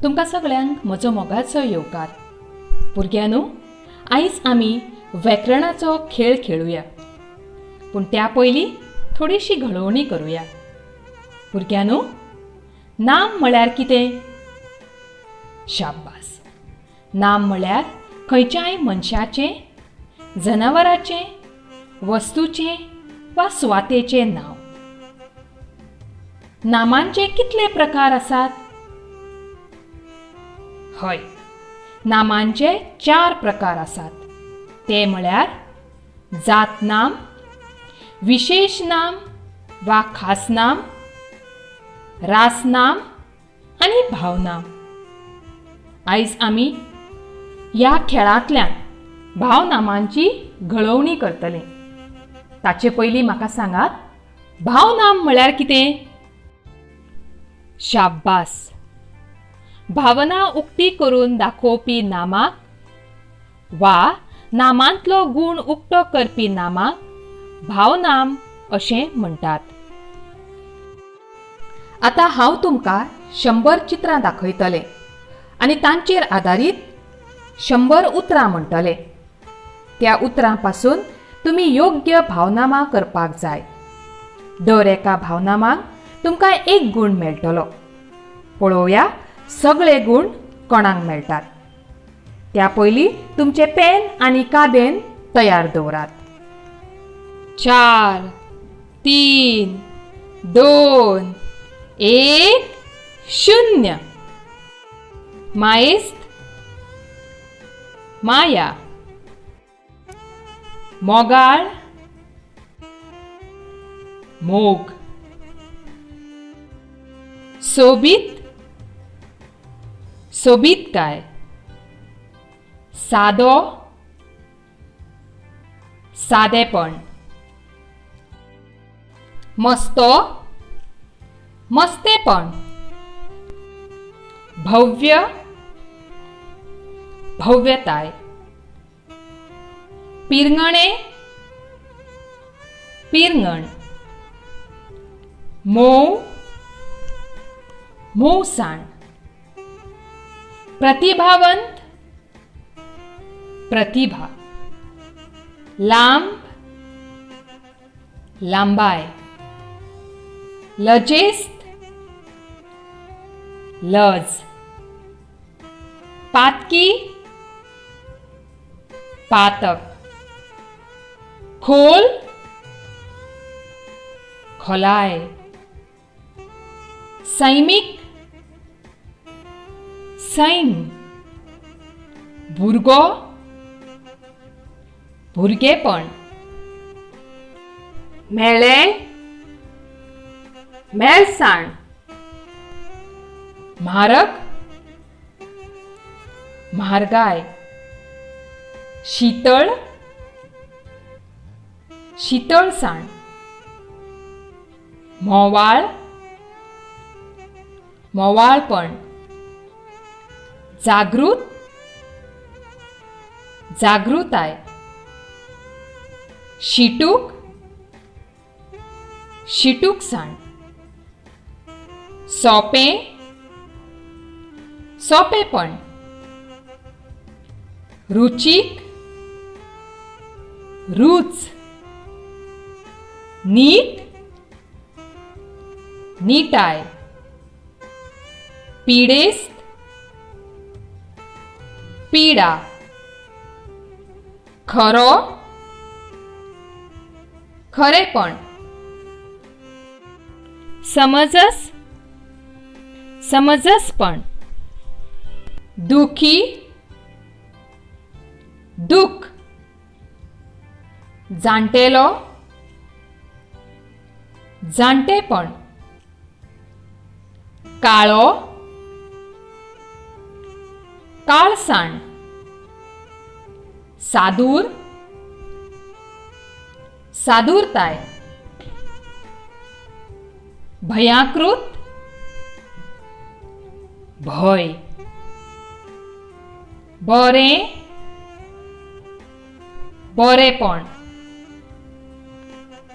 तुमकां सगळ्यांक म्हजो मोगाचो येवकार. भुरग्यांनो, आयज आमी व्याकरणाचो खेळ खेळुया, पूण त्या पयलीं थोडीशी घडोवणी करुया. भुरग्यांनो, नाम म्हळ्यार कितें? शाब्बास! नाम म्हळ्यार खंयच्याय मनशाचें, जनावराचें, वस्तूचें वा सुवातेचें नांव. नामांचे कितले प्रकार आसात? हय, नामांचे चार प्रकार आसात. ते म्हळ्यार जातनाम, विशेश नाम वा खास नाम, रासनाम आनी भावनाम. आयज आमी ह्या खेळांतल्यान भावनामांची घडोवणी करतले. ताचे पयलीं म्हाका सांगात, भावनाम म्हळ्यार कितें? शाब्बास! भावना उक्ती करून दाखोवपी नामाक वा नामांतलो गूण उक्तो करपी नामाक भावनाम अशें म्हणटात. आतां हांव तुमकां 100 चित्रां दाखयतलें आनी तांचेर आदारीत 100 उतरां म्हणटलें. त्या उतरां पासून तुमी योग्य भावनामां करपाक जाय. दर एका भावनामाक तुमकां एक गूण मेळटलो. पळोवया सगळे गूण कोणाक मेळटात. त्या पयलीं तुमचें पेन आनी कादेन तयार दवरात. 4, 3, 2, 1, 0. मायेस्त, माया. मोगाळ, मोग. सोबीत, सोबीतकाय. सादो, सादेपण. मस्तो, मस्तेपण. भव्य, भव्यताय. पिरंगणे, पिरंगण. मोव, मोवसाण. प्रतिभावंत, प्रतिभा. लांब, लांबाय. लजेस्त, लज. पातकी, पातक. खोल, खोलाय. सैमीक, सैम. भुरगो, भुरगेपण. मेळ्ळें, मेळसाण. म्हारग, म्हारगाय. शितळ, शितळसाण. म्होवाळ, म्होवाळपण. जागृत, जागृताय. शिटूक, शिटूकसाण. सोंपें, सोंपेपण. रुचीक, रूच. नीट, निटाय. पिडेस्त, पिडा. खरो, खरेपण. समजस, समजसपण. दुखी, दुख. जाणटेलो, जाणटेपण. काळो, काळसाण. सादूर, सादूरताय. भयांकृत, भंय. बरें, बरेपण.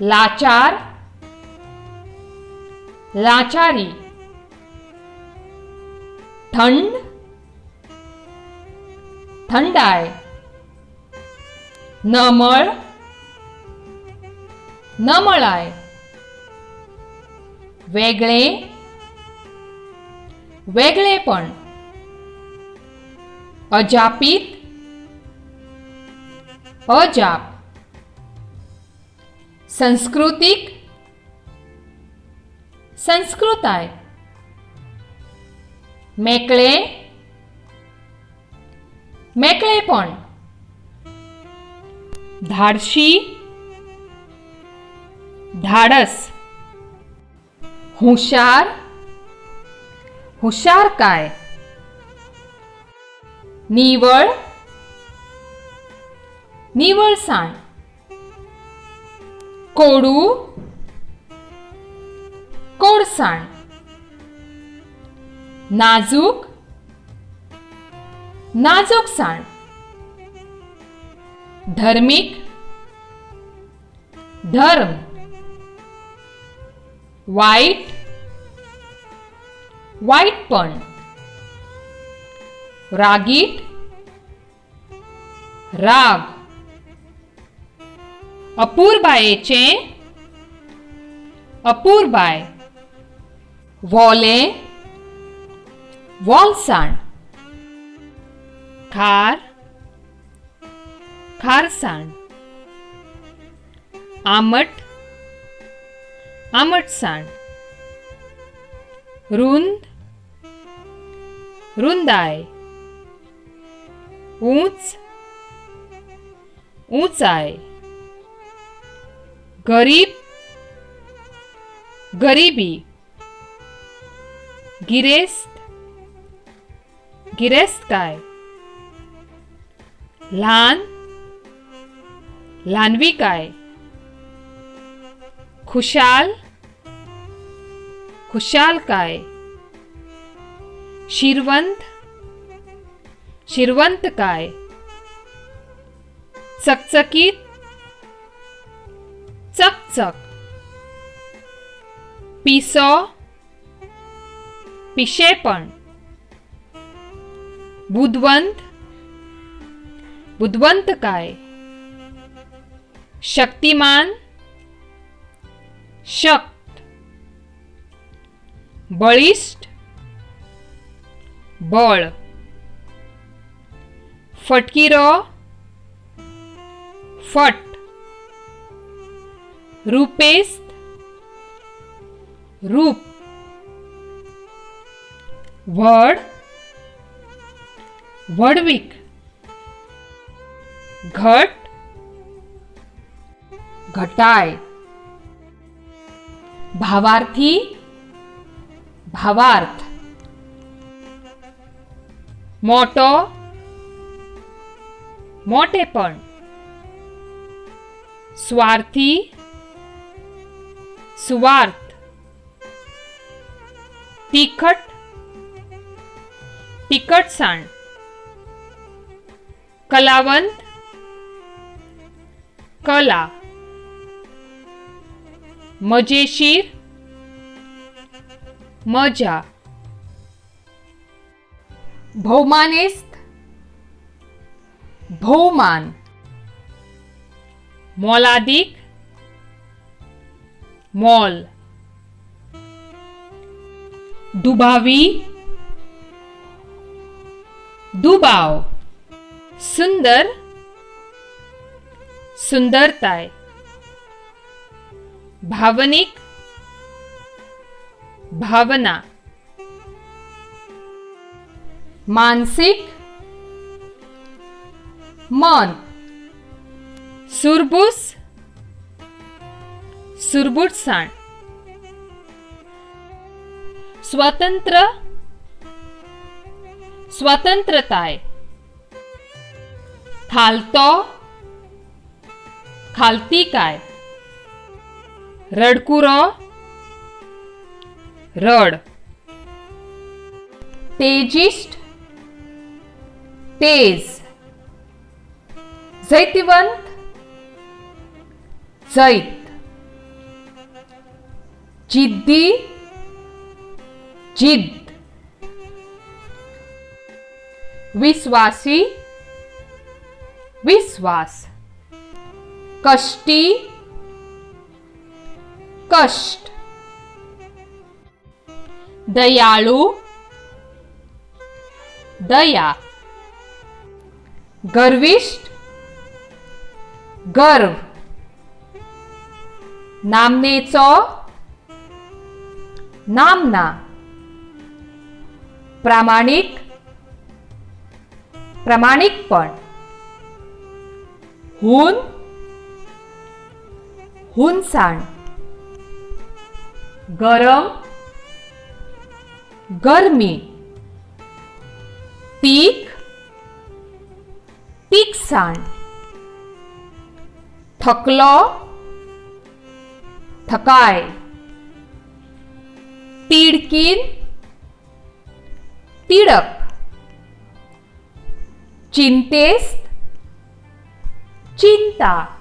लाचार, लाचारी. थंड थंडाय नमळ नमळाय वेगळें वेगळेपण अजापीत अजाप संस्कृतीक संस्कृताय मेकळें मेकळेपण धाडशी धाडस हुशार हुशारकाय निवळ निवळसाण कोडू कोडसाण नाजूक नाजूकसाण धर्मीक धर्म वायट वायटपण रागीट राग अपुरबायेचें अपुरबाय वोलें वोलसाण खार खारसाण आमट आमटसाण रुंद रुंदाय ऊंच उंचाय गरीब गरिबी गिरेस्त गिरेस्तकाय ल्हान ल्हानविकाय खुशाल खुशालकाय शिरवंत शिरवंतकाय चकचकीत चकचक पिसो पिशेपण बुदवंत बुदवंतकाय शक्तिमान शक्त बळिश्ट बळ फटकिरो फट रुपेस्त रूप व्हड व्हडवीक घट घटाय भावार्थी भावार्थ मोटो मोटेपण स्वार्थी सुवार्थ तिखट तिखटसाण कलावंत कला मजेशीर मजा भोवमानेस्त भोवमान मोलादीक मोल दुबावी दुबाव सुंदर सुंदरताय भावनिक भावना मानसिक मन सुरबूस सुरबूटसाण स्वतंत्र स्वतंत्रताय खालतो खालतीकाय रडकुरो रड तेजिश्ट तेज जैतिवंत जैत जिद्दी जिद्द विस्वासी, विस्वास. कश्टी, कश्ट. दयाळू, दया. गर्विश्ट, गर्व. नामनेचो, नामना. प्रामाणीक, प्रामाणीकपण. हून, हुनसाण. गरम, गरमी. तीख, तिखसाण. थकलो, थकाय. तिडकीन, तिडक. चिंतेस्त, चिंता.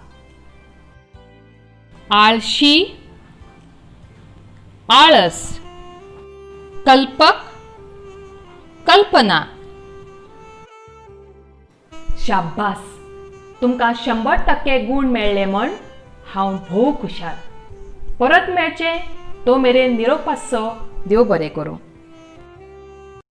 आळशी, आळस. कल्पक, कल्पना. शाब्बास, तुमकां 100% गूण मेळ्ळे म्हण हांव भोव खुशाल. परत मेळचें तो मेरेन निरोप आसचो. देव बरें करूं.